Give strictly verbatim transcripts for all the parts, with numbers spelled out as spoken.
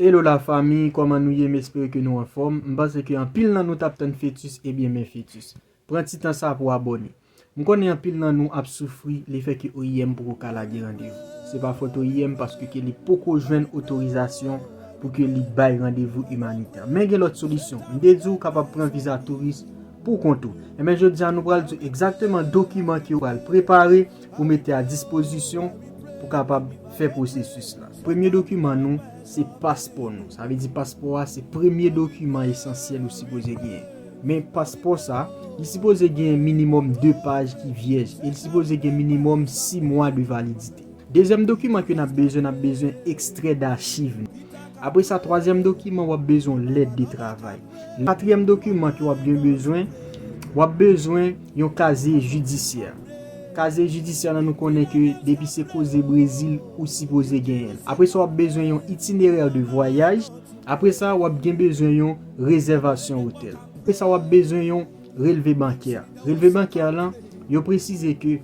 Hello la fami, kòman nou ye? M espere ke nou anfòm. M panse ke anpil nan nou t ap tann fetis, ebyen men fetis. Pran ti tan sa pou abòne. M konnen anpil nan nou ap soufri lefè ke O I M poko ka lage randevou. Se pa fòt O I M paske ke li poko jwenn otorizasyon pou ke li bay randevou imanitè. Men gen lòt solisyon. M te di w kapab pran viza touris pou kont ou. Ebyen jodi a nou pral di w egzakteman dokiman ke w pral prepare pou mete a dispozisyon pou kapab fè pwosesis la. Premye dokiman nou se paspò nou. Sa vle di paspò a se premye dokiman esansyèl ou sipoze genyen. Men paspò sa, li sipoze gen minimòm de paj ki vyèj e li sipoze gen minimòm sis mwa de validite. Dezyèm dokiman ke n ap bezwen, n ap bezwen ekstrè dachiv nou. Apre sa, twazyèm dokiman, w ap bezwen yon lèt de travay. Katriyèm dokiman ke w ap gen bezwen, w ap bezwen yon kazye jidisyè. Kazye jidisyè la, nou konnen ke depi se koze Brezil, ou sipoze genyen l. Apre sa, w ap bezwen yon itinerè de vwayaj. Apre sa, w ap gen bezwen yon rezèvasyon otèl. Apre sa, w ap bezwen yon relve bankè. Relve bankè lan, yo presize ke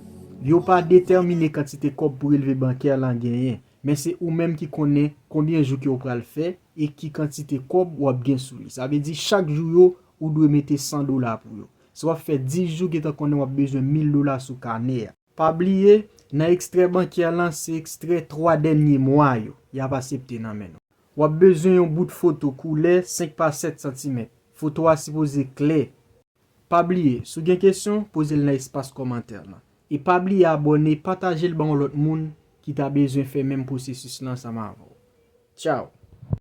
yo pa detèmine kantite kòb pou relve bankè lan genyen. Men se ou menm ki konnen konbyen jou ke w pral fè e ki kantite kòb w ap gen sou li. Sa vle di chak jou yo, ou dwe mete san dola pou yo. Si w ap fè dis jou, gentan konnen w ap bezwen mil dola sou kanè a. Pa bliye, nan ekstrè bankè lan, se ekstrè twa dènye mwa yo y ap asepte nan men nou. W ap bezwen yon bout foto koulè senk pa sèt santimèt. Foto a sipoze klè. Pa bliye, si w gen kesyon, poze l nan espas kòmantè lan. E pa bliye abòne, pataje l ba yon lòt moun ki ta bezwen fè menm pwosesis lan ansanm avè w. Tchaw!